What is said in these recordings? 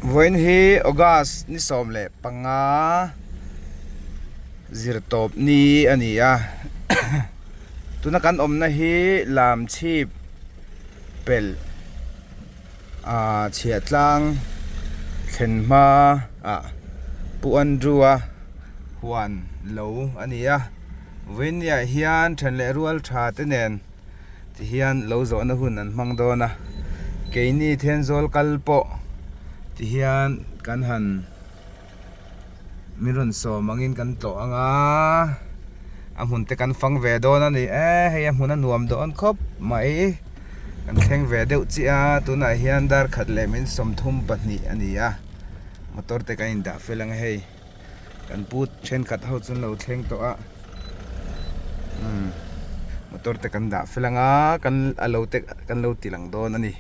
Vawiin hi August ni 15 zirtawp ni a ni a tuna kan awmna hi Lamchhip pelh ah chhiahtlang thlen hma ah Pu Andrew a huan lo a ni a vawiin ni ah hian then leh rual tha te nen ti hian lo zawhna hun an hmang dawn a keini Thenzawl kal pawh ti hian kan han Min rawn sawm angin kan tlawh ang a, a hmun te kan fang ve dawn a ni e, hei a hmun a nuam dawn khawp mai, kan thleng ve deuh chiah a, tunah hian dar khat leh min 32 a ni a, motor te kan indah fel ang a hei, kan pu thenkhat ho chu an lo thleng tawh a, umm motor te kan dah fel ang a, kan a lo te kan lo ti lang dawn a ni.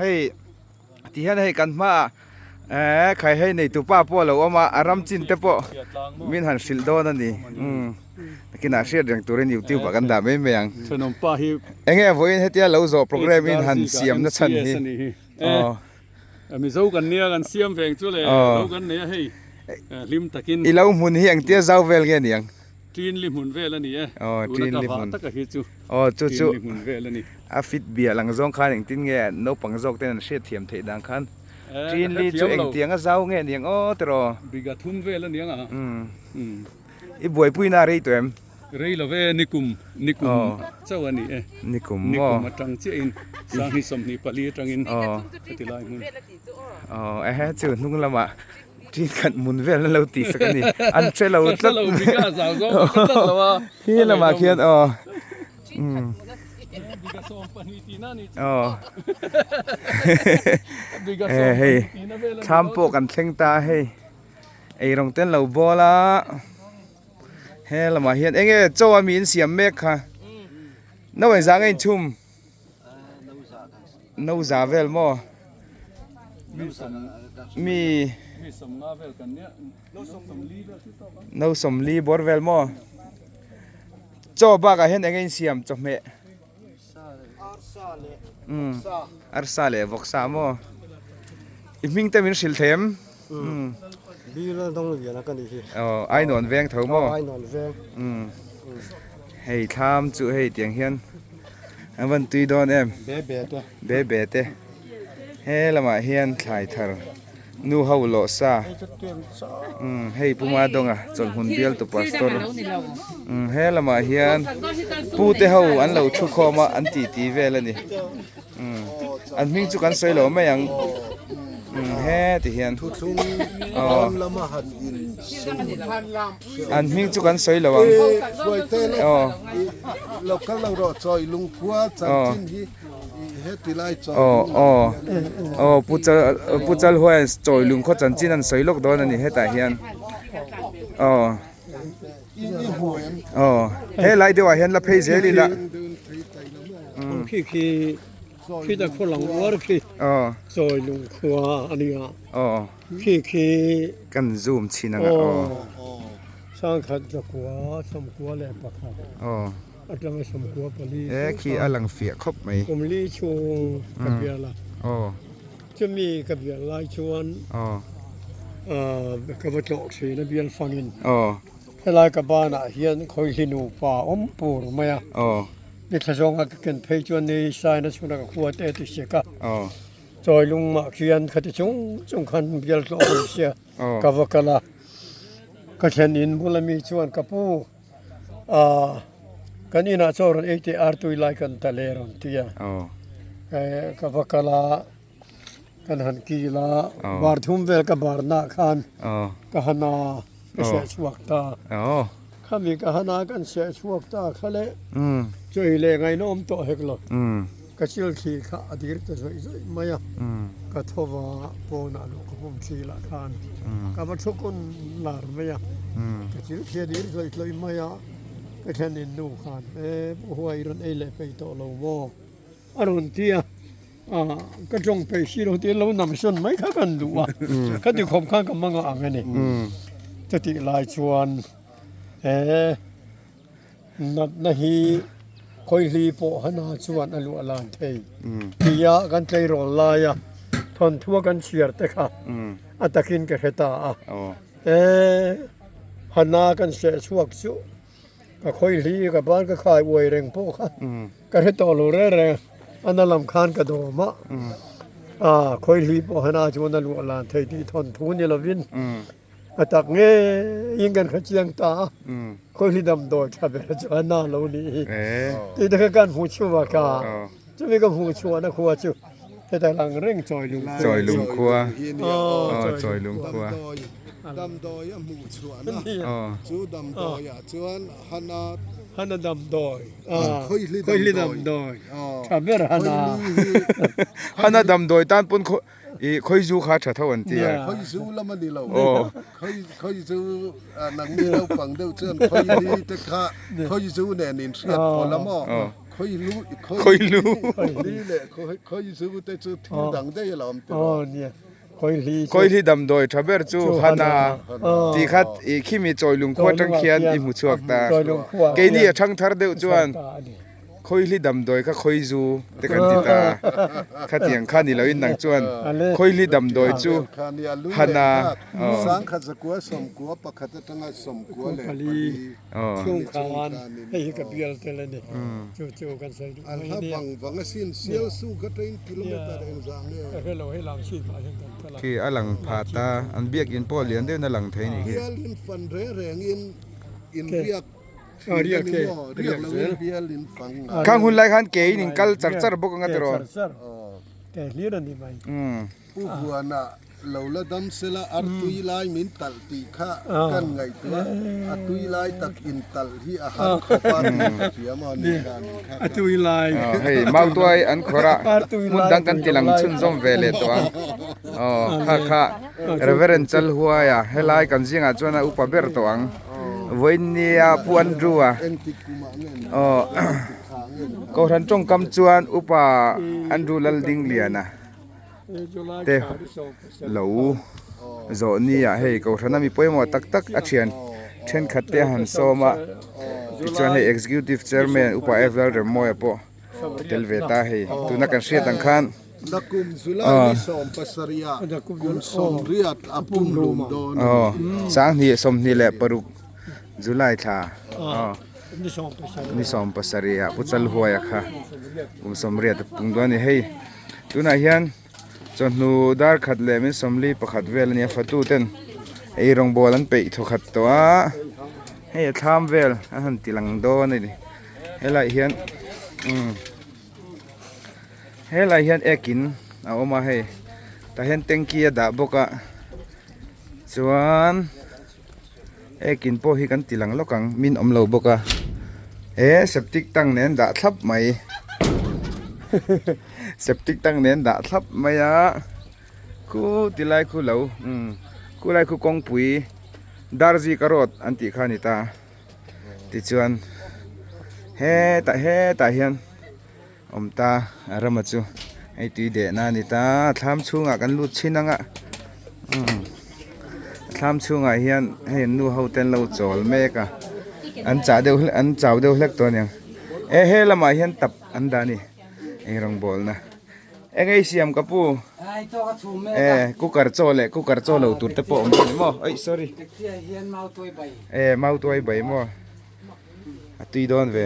Hei ti hian hei kan hmaah ehh khai hei nei tupa pawh a lo awm a a ram chin te pawh min han hrilh dawn a ni umm nakinah hriat reng turin youtube ah kan dah mai mai ang eng nge vawiin hetia lo zawh programme in han siam na chhan hi aw. Mizo kan nia kan siam veng chu le lo kan nei a hei hlim takin. I lo hmun hi engtia zau vel nge niang? Ṭin li hmun vel a ni e. Aw ṭin li hmun. Tuna ka vah taka hi chu. Aw chu chu. Ṭin li hmun vel a ni. A fit bial ang zawng khan engtin nge naupang zawk ten an hriat thiam theih dan khan ṭin li chu engtiang a zau nge niang aw tiraw? Biga thum vel a niang a. I buaipuina a rei tawh em? Rei lo ve, nikum, nikum chauh a ni e. Nikum maw? Nikum atang chiahin sanghnih 24 atangin heti lai hmun. Aw, ehe chu hnung lamah ṭin khat mun vel an lo tih sak a ni. An hre lo tlat. Ka hre lo bik a, zau zawng ka hre tlat lo a. Khi lamah khian aw. Biga 12 tihna a ni chu. Aw. Biga 12 tihna vel a ni. Thlam pawh kan thleng ta a hei. Eirawng te an lo bawl a. He lamah hian eng nge chaw a mi in siam mek kha no eng za nge in chhum no za vel maw mi no 40 bawr vel maw chaw bakah hian eng nge in siam chawhmeh Arsa leh vawksa maw? I hming te min hrilh thei em? Aw Ainawn veng tho maw? Hei thlam chu hei tiang hian an van tui dawn em? Be be te. He lamah hian thlai thar. Nu ho lawh sa umm hei Pu Madonga chawlhmun bial tu pastor umm he lamah hian pu te ho an lo thu khawm a an ti ti vel a ni umm an hming chu kan sawi lo mai ang umm he ti hian aw an hming chu kan sawi lo ang aw. Aw aw aw pu chal pu Chalhuaia chawi lungkhaw chanchin an sawi lawk dawn a ni hetah hian aw. Aw he lai deuhah hian la phei zel ila. Khi khi khi ta khaw lang uar khi chawi lung khua a nia. Khi khi kan zoom chhin anga aw. Sangkhat zakua sawmkua leh pakhat atanga sawmkua pali e khi a lang fiah khawp mai. Kum li chhung ka bial a. Chumi ka bial lai chuan ka va tlawh thin a bial fangin helai ka banah hian khawihli nupa awm pur mai a nithla zawnga ka ken phei chuan ni saina chhuna ka khua te ti sek a chawi lungmah khian khati chung chung khan bial tlawh a ni sia ka va kal a ka thlen in bula mi chuan ka pu kan inah chaw rawn ei teh ar tui lai kan ta le rawn ti a ka va kal a kan han kil a bar thum vel ka bar nah khan ka han a ka seh chhuak ta khami ka han a kan seh chhuak ta kha le chawi leh ngaihna awm tawh hek lo ka chil thli kha a dir ta zawih zawih mai a ka tho va pawnah luh ka pum thli lah khan ka va thu kun lar mai a ka chil thli a dir zawih tlawih mai a ka thlen in nu khan e pu huai rawn ei leh peih tawh lo maw a rawn ti a ka tawng peih si lo tiin lo nam sawn mai kha kan duh a ka ti khawp khan ka hmang ang a ni chutih lai chuan e Natna hi khawihli pawh hana chuan a luah lan thei tia kan tleirawl laia thawnthua kan chhiar te kha a takin ka hre ta a. E hana kan seh chhuak chu ka khawihli ka ban ka khai uai reng pawh kha ka hre tawh lo reng reng a, a na lam khan ka dawm a, khawihli pawh hana chuan a luah lan thei tih thawnthu ni lovin A tak ngeiin kan hre chiang ta a, khawihli damdawi tha ber chu a na lo nih hi tih te kha kan hmuh chhuak a, chumi ka hmuh chhuahna khua chu heta lang reng chawi lung khua Chawi lung khua chawi lung khua Damdawi a hmuh chhuahna chu damdawi ah chuan hana hana damdawi khawihli damdawi tha ber hana hana damdawi tan pawn I khawizu kha tha tho an ti a. Khawizu lam a ni lo. Khawizu nangni naupang deuh chuan khawili te kha khawizu nen in hriat pawlh a maw? Khawilu Khawilu leh khawizu te chu thil dang daih a lo awm tiraw? Khawihli damdawi tha ber chu Hana tih kha i khimi Chawilung khua atang khian i hmu chhuak ta. Keini a thangthar deuh chuan. Khawihli damdawi kha khawizu te kan ti ta. Khatiang kha ni loin nang chuan khawihli damdawi chu Hana aw. Sangkhat zakua sawmkua pakhat atanga sawmkua leh pali chhungkhan hei hi ka bial tel a ni. Chu chu kan sawi duh mai a nia. An hla vang vang asin sial su kha train kilometer engzah nge? Ka hre lo hei lam chhip ah hian kan kal a. Khi a lang phat a, an biakinn pawh lian deuhin a lang thei a nih khi. Bialin fan reng rengin inriak Khang hun lai khan ke in in kal char char bawk anga tiraw. Ke hlir a ni mai. Pu Vuana lo la dam sela ar tui lai min talh tih kha kan ngaihtuah a tui lai tak in talh hi a har khawp a tih ka hria maw ni khan kha a tui lai. Hei Mautuai an khawrh a hmun dang kan ti lang chhunzawm ve leh tawh ang. Aw kha kha Reverend Chalhuaia helai kan zingah chuan a upa ber tawh ang. Vawinia Pu Andrew a aw Kohhran tawngkam chuan Upa Andrew Laldingliana te lo zawh nia hei Kohhran a mi pawimawh tak tak a thian thenkhat te a han sawm a tichuan hei Executive Chairman Upa F Lalremmawia pawh a tel ve ta hei tuna kan hriat ang khan. Nakum July ni 17 ah kum 80 a pumhlum dawn a ni. 2026 July thla ni 17 ah Pu Chalhuaia kha kum 80 a pum dawn a ni. Hei tunah hian chawhnu dar khat leh min 41 vel a ni a fatu ten ei rawngbawl an peih thawkhat tawh a hei a thlam vel a han ti lang dawn a ni helaiah hian umm. Helai hian ekin a awm a hei tah hian tanky a dah bawk a chuan ekin pawh hi kan ti lang lawk ang min awm lo bawk a he septic tank nen dah thlap mai septic tank nen dah thlap mai a khu tilai khu lo umm khulai khu kawngpui. Darzika road an tih kha a ni ta tichuan hetah hetah hian awm ta a rama chu hei tui dehna a ni ta thlam chhungah kan lut chhin ang a umm thlam chhungah hian hei an nu ho te an lo chawl mek a an chah deuh hlek an chau deuh hlek tawh a niang e he lamah hian tap an dah a ni ei rawngbawlna. Eng ei siam ka pu? E cooker chaw leh cooker chaw lo tur te pawh awm dawn maw? Oi sorry. E mau tuai bai maw? A tui dawn ve.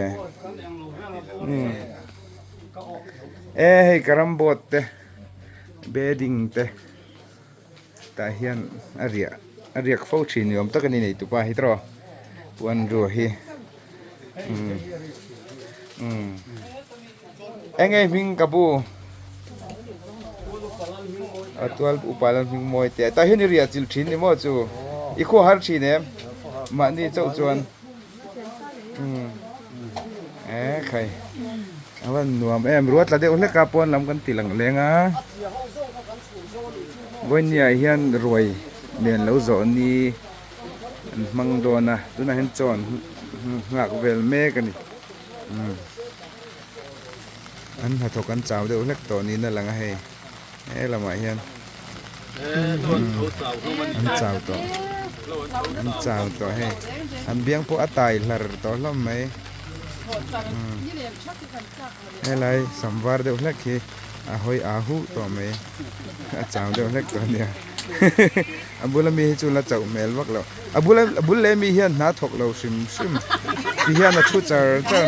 Um. E hei karam board te bedding te tah hian a riah a riak fo thin ni awm tak a ni nei tupa hi tawh puan rua hi. Um. Um. Eng nge hming ka bu? A tual upa lan hming mawi te. Ta hian i riah chilh thin ni maw chu? I khaw har thin em? Mahni chauh chuan. Um. E khai. A van nuam em. Ruat la deuh hlek a pawn lam kan ti lang leng a. Vawinia hian ruai nen lo zawh ni an hmang dawn a. Tunah hian chaw an nghak vel mek a ni. An hnathawk an chau deuh hlek tawh niin a lang a hei he lamah hian an chau tawh an chau tawh hei an biang pawh a tai hlar tawh hlawm mai helai sam var deuh hlek hi a hawi a huh tawh mai a chau deuh hlek tawh a nia a bula mi hi chu la chauh hmel vak loh a bula a bul leh mi hian hna thawk lo hrim hrim ti hian a thu char char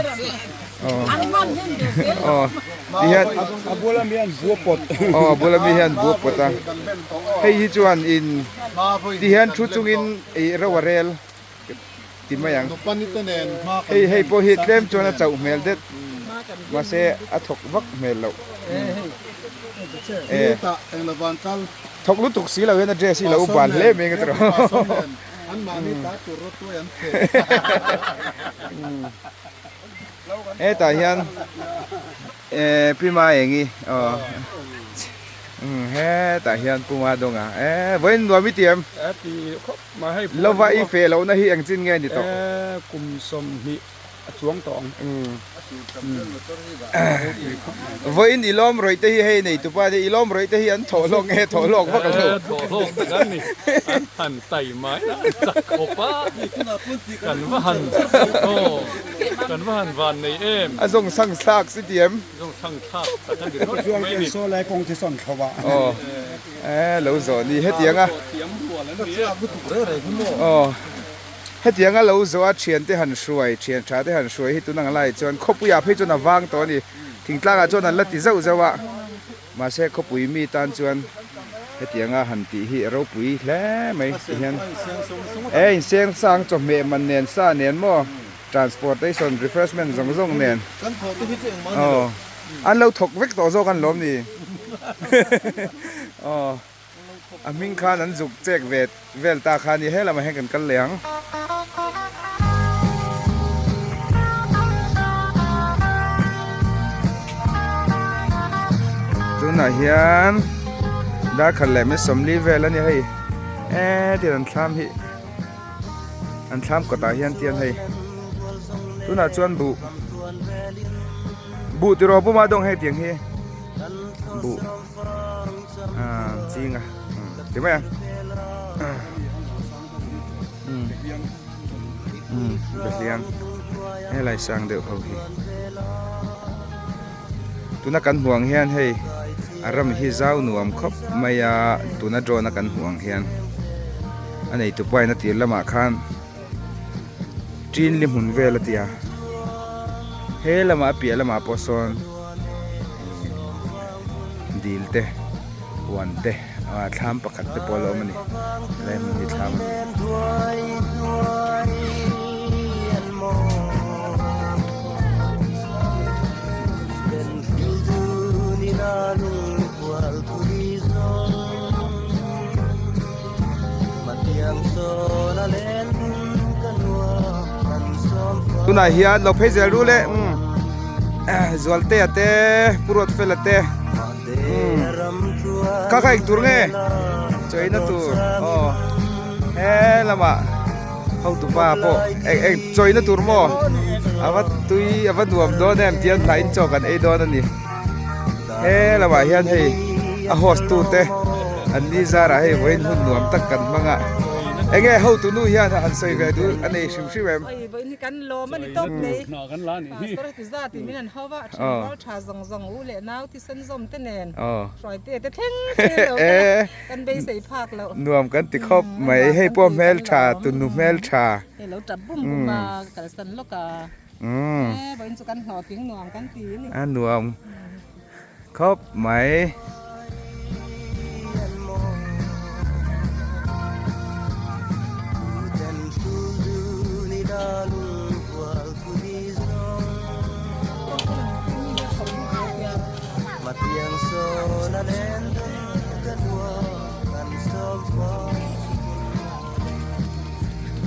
aw aw ti hian a bula mi hian bua pawt aw a bula mi hian bua pawt a hei hi chuan in ti hian thu chungin ih ro a rel ti mai ang hei hei pawh hi tlem chuan a chauh hmel det mahse a thawk vak hmel loh e thawk lutuk si lo hian a dress hi lo bal hle mai ang tiraw hetah hian Eh Pi Maengi aw umm hetah hian Pu Madonga eh vawiin nuam i ti em? Eh ti khawp mai hei Lova i feh lohna hi eng chin nge ni tawh? Eh kum 20 a chuang tawh ang. Umm vawiin i lawm rawih te hi hei nei tupa te i lawm rawih te hi an thawh hlawk nge thawh hlawk vak lo? Eh thawh hlawk tak an ni an han tai mai a an chak khawp a kan va han aw. Kan va han van nei em. A zawng sang thlak si ti em? Zawng sang thlak tak a ni rawt mai ni. Saw lai kawng te sawn thlo a. Aw e lo zawh ni hetiang a. Thiam rual an ni e. Aw hetiang a lo zawh a thian te han hruai thian tha te han hruai hi tun ang lai chuan khawpui ah phei chuan a vang tawh a ni. Thingtlang ah chuan an la ti zauh zauh a. Mahse khawpui mi tan chuan hetiang a han tih hi a ropui hle mai ti hian e inseng sang chawhmeh man nen sa nen maw transportation refreshment zawng zawng nen aw an lo thawk vek tawh zawk an lawm ni aw a hming khan an zuk chek ve vel ta kha a ni he lamah hian kan kal leh ang. Tunah hian darkhat leh mi 40 vel a ni hei e tian an thlam hi an thlam kawtah hian tian hei tunah chuan buh buh tiraw puma dawng hei tiang hi buh. Ah, ching a. Ti mai a. Um. Um, behliang. Helai sang deuh ho hi. Tuna kan hmuh ang hian hei a ram hi zau nuam khawp mai a tuna drone a kan hmuh ang hian a neitu pain a tir lamah khan ṭin li hmun vel a ti a he lamah a piah lamah pawh sawn Dil te huan te ah thlam pakhat te pawh a la awm a ni helai hmun hi thlam a ni. Tunah hian lo phei zel ru le umm Zualtea te Pu Ruatfela te umm kha kha eng tur nge chaw eina tur aw he lamah. Hotupa pawh eng eng chawina tur maw a va tui a va nuam dawn em tian hnaiin chaw kan ei dawn a ni. He lamah hian hei a host tute an ni zarah hei vawiin hun nuam tak kan hmang a. Enge hotu nu hian han sawi ve duh a nei hrim hrim em? Oi vawiin hi kan lawm a ni tawp mai. Pastor heti zat in min an hau a, a then rual tha zawng zawng u leh nau thisen zawm te nen hruaite te thleng thleng lo te kan beisei phak loh. Nuam kan ti khawp mai. Hei pawh hmeltha tunu hmeltha. Hei lo tap bum bum a kalsan lawk a. E vawiin chu kan hlawhtling nuam kan ti a ni. A nuam khawp mai.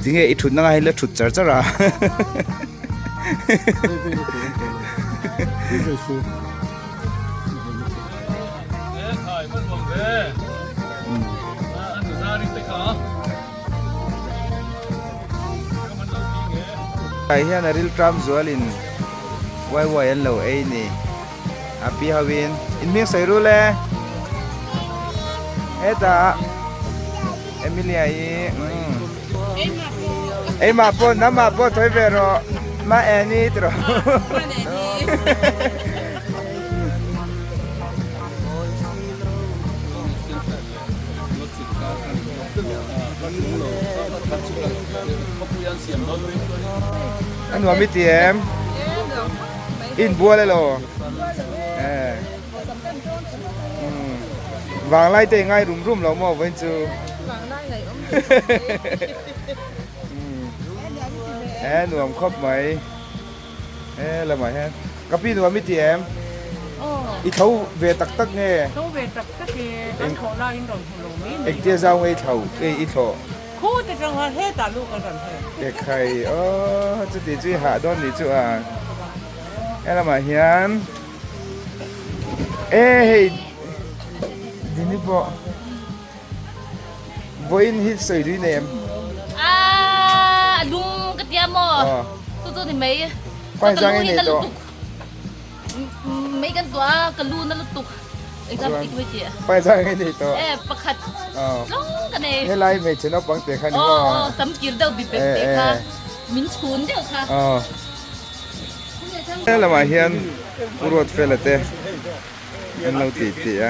Tinge i thutna ngai hi la thut char char a. Ai hian a rilṭam zualin wai wai an lo ei ni. A pi ho in in hming sawi rul e. Hetah Emilia i umm Eimah pawh namah pawh thawi ve rawh ma Annie ti rawh. A nuam i ti em? Inbual elaw? Vanglai te i ngai rum rum lo maw vawiin chu? E nuam khawp mai. E lamah hian ka pi nuam i ti em? I tho ve tak tak nge? Tho ve tak tak e, kan thlawh laiin rawn hmu lo mai mai. Engtia zau nge i thlo, i thlawh? Khute tang khan hetah luh kan rawn hre. Kekhai aw chuti chu i hah dawn nih chu a. He lamah hian e hei dini pawh vawiin hi sawi lui nei em? Aaa lung ka tia maw chu chu ni mai. Fai zang i nei tawh. Mai kan tuah a ka lu na lutuk exam ti mai tih. Fai zang i nei tawh. E pakhat tlawng ka nei. Helai hmeichhe naupang te kha ni maw? Aw aw sam kir deuh bip bep te kha min chhun deuh kha. Aw. He lamah hian Pu Ruatfela te an lo tih tih a.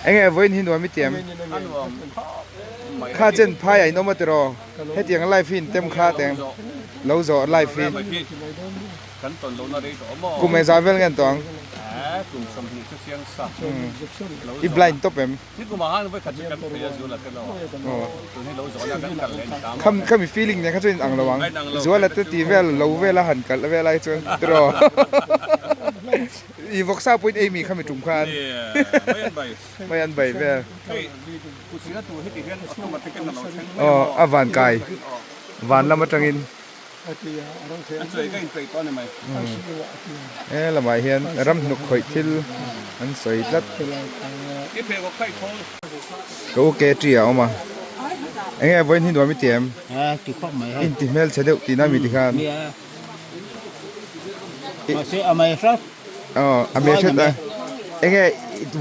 Enge vawiin hi nuam i tiam? Kha chen phai ah in awm a tiraw? Hetiang live hi in tem kha teng lo zawh live hi. Kum engzah vel nge an tawh ang? I blind tawp em? Kham khami feeling nen kha chuan in ang lo ang. Zuala te ti vel lo vel a han kalh vel ai chuan tiraw? I vawksa pawhin ei mi khami tum khan mai an bai vel. Aw a van kai van lam atangin he lamah hian ram hnuk khawih thil an sawi tlat ka u ke ṭi a awm a enge vawiin hi nuam i ti em inti hmelchhe deuh tihna mi tikhan. Mahse a mai hrat. Aw a mai hrat a. Enge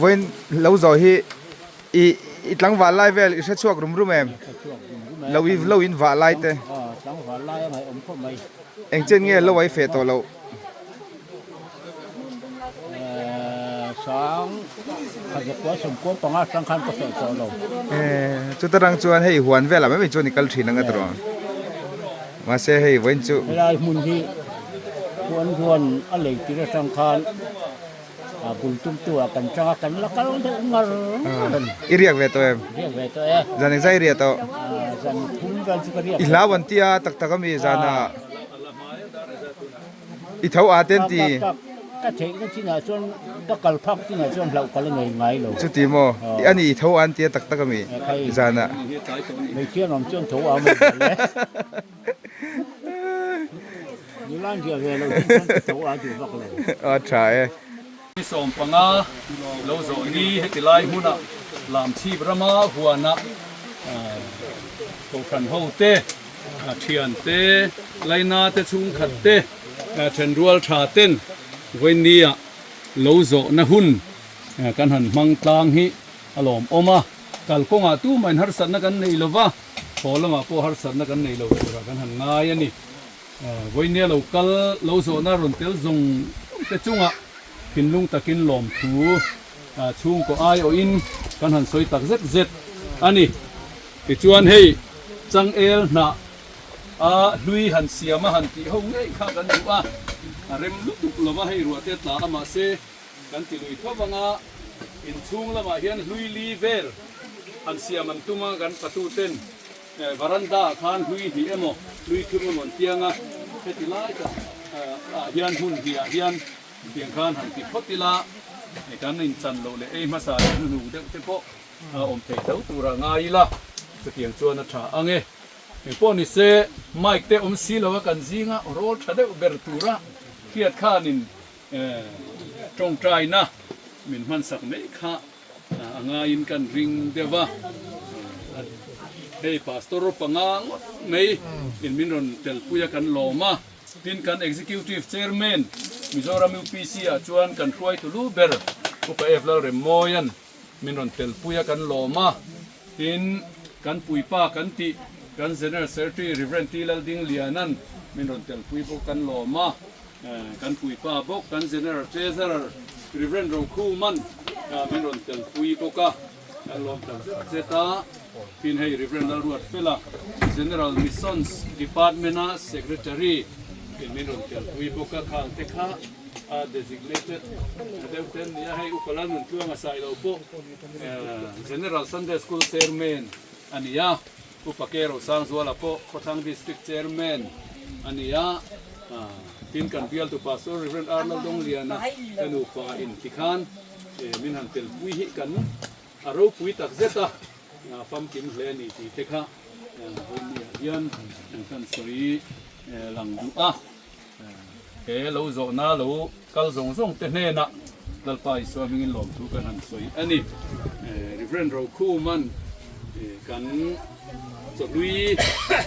vawiin lo zawh hi i i tlangval lai vel i hre chhuak rum rum em? Lo i lo in vah lai te. Aw tlangval lai a ngaihawm khawp mai. Eng chen nge lo ai feh tawh loh? Sang khazakual sawmkual panga atang khan ka feh tawh lo. Chuta rang chuan hei huan velah mai mai chuan i kal thin ang a tawh. Mahse hei vawiin chu. Helai hmun hi huan huan a lei tir atang khan a bul tum tu ah kan chang a, kan la kal deuh ngar ngar a ni. I riak ve tawh em? Riak ve tawh e. Zan engzah i riah tawh? Zan thum vel chu ka riak I hlau an tia tak tak ami zana i tho a ten ti. Ka theihna chinah chuan ka kal phak chinah chuan hlauh ka la nei ngai lo. Chuti maw? A ni i tho a an tia tak tak ami zanah. Hmeichhia an awm chuan tho a awm ang le. Nula an riah ve lo hi chuan ka tho a duh vak lo. A tha e. Ni 15 lo zawh ni heti lai hmunah Lamchhip rama huanah. Kohhran ho te, thian te, laina te chhungkhat te, thenrual tha ten vawinia lo zawhna hun kan han hmang tlang hi a lawmawm a. Kalkawngah tumahin harsatna kan nei lo va, haw lamah pawh harsatna kan nei lo turah kan han ngai a ni. Vawinia lo kal lo zawhna rawn tel zawng zawng te chungah thinlung takin lawmthu chhungkaw aiawhin kan han sawi tak zet zet a ni. Tichuan hei changel hnah a hlui han siam a han tih ho ngei kha kan duh a, a rem lutuk lo va hei ruah te tla a mahse kan ti lui tho vang a, inchhung lamah hian hlui li vel han siam an tum a kan patu ten varanda ah khan hlui hnih emaw hlui thum emaw an tiang a, heti lai tak ah hian hmun hnih ah hian tiang khan han ti phawt ila kan inchan loh leh ei hmasa leh hnuhnung deuh te pawh a awm thei tho turah ngai ila chutiang chuan a tha ang e. Engpawh ni se mic te awm si lo a kan zinga rawl tha deuh ber tura hriat khanin tawngtaina min hmansak mai kha a ngaiin kan ring deuh a. Hei Pastor panga ngawt mai in min rawn telpui a kan lawm a. Tin kan Executive Chairman Mizoram UPC ah chuan kan hruaitu lu ber Upa F Lalremmawia'n Min rawn telpui a kan lawm a, tin kan puipa kan tih kan General Secretary Rev. T Laldingliana'n min rawn telpui bawk kan lawm a, kan puipa bawk kan General Treasurer Rev. Rokhuma'n min rawn telpui bawk a, kan lawm tak zet zet a, tin hei Rev. Lalruatfela General Missions Department-a Secretary in min rawn telpui bawk a, khang te kha. a designated deuh te an ni a, hei Upa Lalnuntluanga Sailo pawh General Sunday School Chairman a ni a, Upa K Rosangzuala pawh Khawthlang District Chairman a ni a, tin kan bialtu Pastor Rev R Laldawngliana te nupa in tikhan min han telpui hi kan a ropui tak zet a, famkim hle a ni tih te kha vawinia hian kan sawi lang duh a. He lo zawhna lo kal zawng zawng te hnenah Lalpa Isua hmingin lawmthu kan han sawi a ni. Rev. Rokhuman kan chawhlui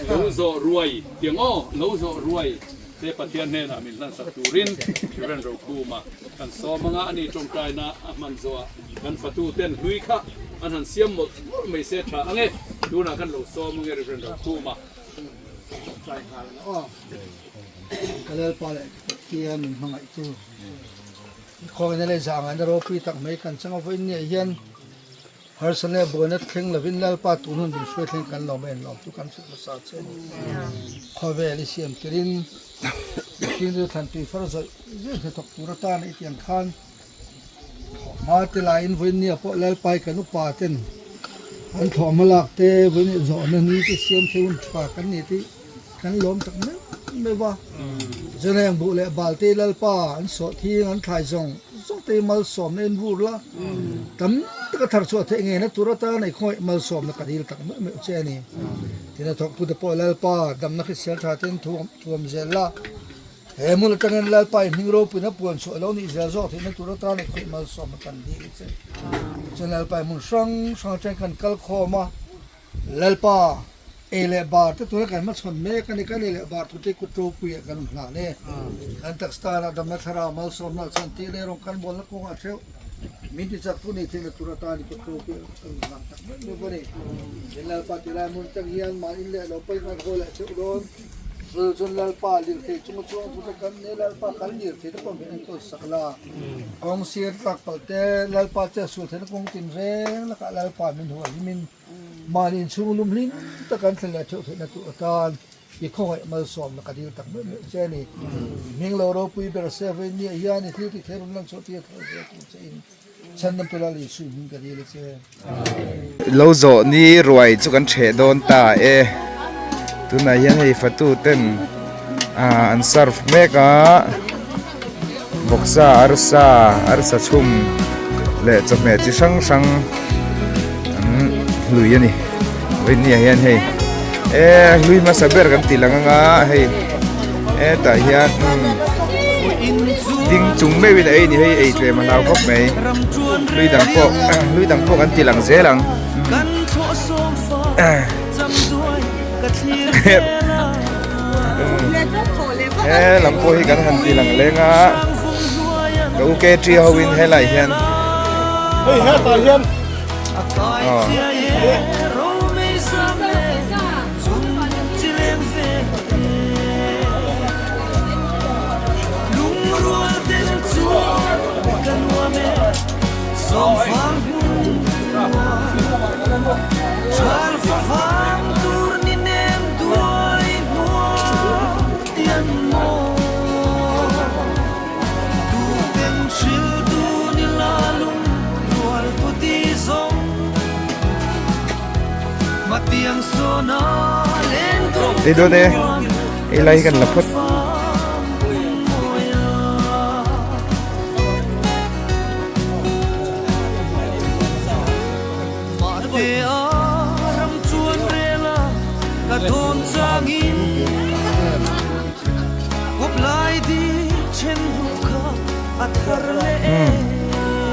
lo zawh ruai tiang aw, lo zawh ruai te Pathian hnenah min hlansak turin Rev. Rokhuma kan sawm anga a ni tawngtaina a hman zawhah kan fatu ten hlui kha an han siam mawlh mawlh mai se tha ange tunah kan lo sawm ange Rev. Rokhuma. Tawngtai nghal ang aw. Ka Lalpa leh ka Pathian min hmangaih tu i khawngin leh zah ngaihna ropui tak mai kan chang a vawiin ni ah hian harsatna leh buaina thleng lovin Lalpa tun hun min hruai thleng kan lawm a inlawm chu kan hrilh hmasa che a ni. Khawvel i siam tirin mihring chu thlan tui far zawih zawih hnathawk tur atana i tiang khan Thawhhma te laiin vawiin nia pawh Lalpai kan upa ten an thawhhma lak te vawiin nih zawhna ni te siam thei hun tha kan ni tih kan lawm tak meuh meuh a. Chuan buh leh bal te Lalpa an sawh thing an thlai zawng zawng te hi malsawmna in vur la, tam taka thar chhuah theih ngei na tur atan ei khawngaih malsawmna ka dil tak meuh meuh che a ni. Tin a thawktute pawh Lalpa damna hrisel tha ten thuam zel la. He hmun atangin Lalpa i hming ropuina puan chhuah lo nih zel zawk theihna tur atan i khawih malsawm a kan dil che. Chuan Lalpa i hmun hrang hrang atangin kan kal khawm a, Lalpa, ei leh bar te tuna kan hmachhawn mek a ni, kan ei leh bar thu te kut ropui ah kan awm hlan e. Kan taksa tanah damna thlarau malsawmna chuan tih leh rawng kan bualna kawngah theuh min ti chak tu nih theihna tur atan i kut ropui ah kan awm hlan tak meuh meuh a ni. Tin Lalpa ti lai hmun atang hian mahni leh lo paih ngai haw leh theuh dawn. Zul chun Lalpa lirthei chunga chuang thu te kan nei Lalpa kan lirthei te pawh min enkawl sak la. Kawng sir tlak palh te Lalpa che sul theihna kawng tin reng lakah Lalpa min hual himin mahni inchhung lum hlim tak kan thlen leh theuh theihna tur atan i khawngaih malsawmna ka dil tak meuh meuh che a ni. Hming lo ropui ber se vawiin ni ah hian i thil ti thei rawn lan chhuah tir thei zel tur che in Chhandam tu Lal Isu hming ka dil a che. Lo zawh ni ruai chu kan ṭheh dawn ta e. Tunah hian hei fatu ten an serve mek a, vawksa, arsa, arsa chhum leh chawhmeh chi hrang hrang an hlui a ni. Vawiin ah hian hei e hlui hmasa ber kan tih lang anga hei hetah hian ding chung meuhin a ei ni hei ei tlem a hlau khawp mai hlui dang pawh hlui dang pawh kan ti lang zel ang. He lam pawh hi kan han ti lang leng a ka u ke ṭi ho in helai hian hei hetah hian aw. Ei dawn e, ei lai hi kan la phawt.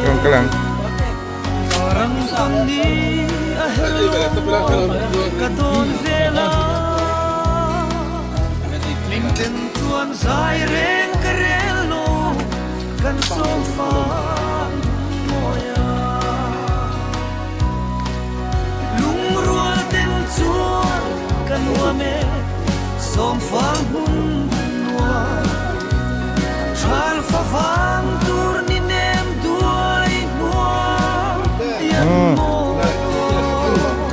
Kang kalang.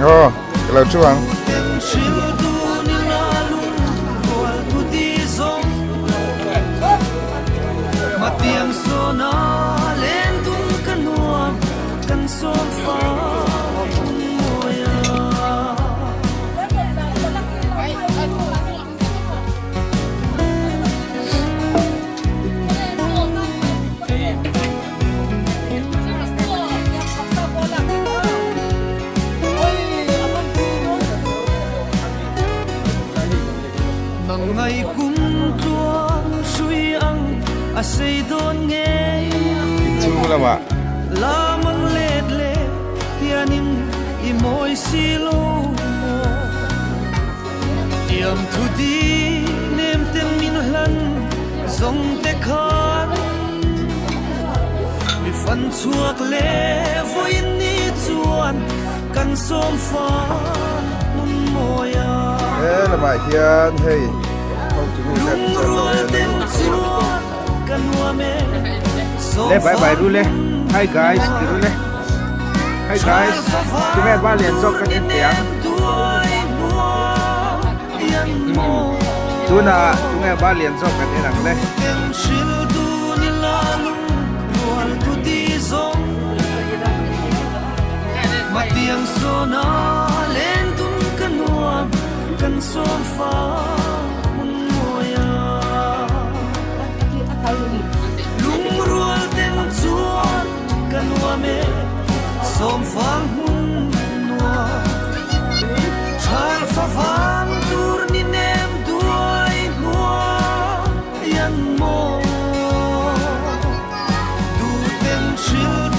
Aw, ka lo thu ang. Inchhung lamah He lamah hian hei hotu nu hian Le bye bye ru le hi guys ti ru le hi guys tunge ba lian zawk kan en teh ang tunah tunge ba lian zawk kan en ang le.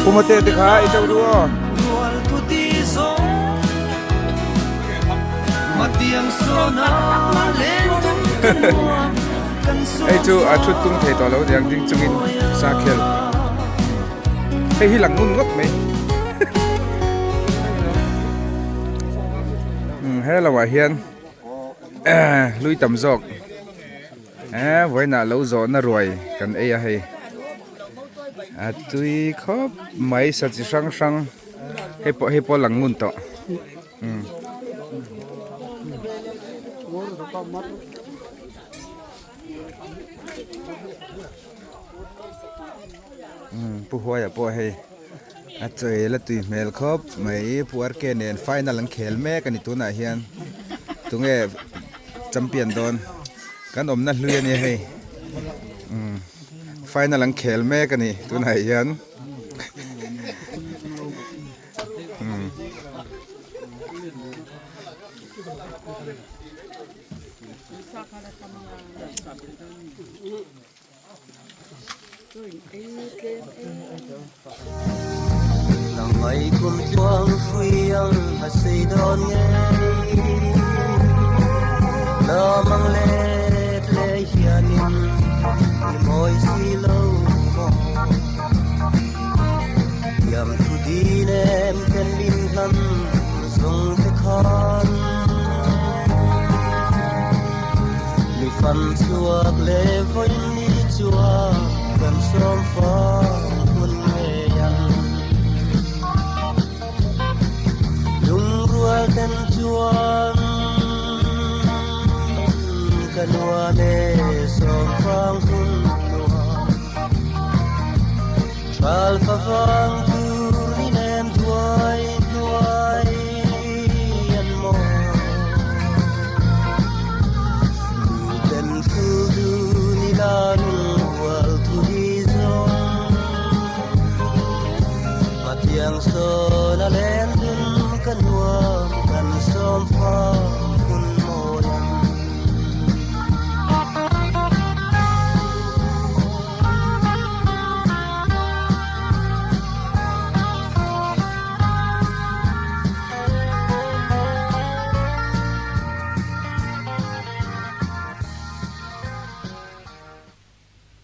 Pumate te kha i chau du aw. Hei chu a thut tum thei tawh lo niang ding chungin sa khel. Hei hi lang ngun ngawt mai. He lamah hian lui tam zawk vawiinah lo zawhna ruai kan ei a hei. A tui khawp mai sa chi hrang hrang hei pawh hei pawh a lang ngun tawh. Pu Huaia pawh hei a chawi la tui hmel khawp mai Pu RK nen final an khel mek a ni tunah hian tunge champion dawn kan awmna hlui a nia hei final an khel mek a ni tunah hian. chhuak leh vawiin ni chuan kan sawm fang hun ngei ang. Lungrual ten chuan ka nuam e sawm fang hun nuam. Thalfa vang.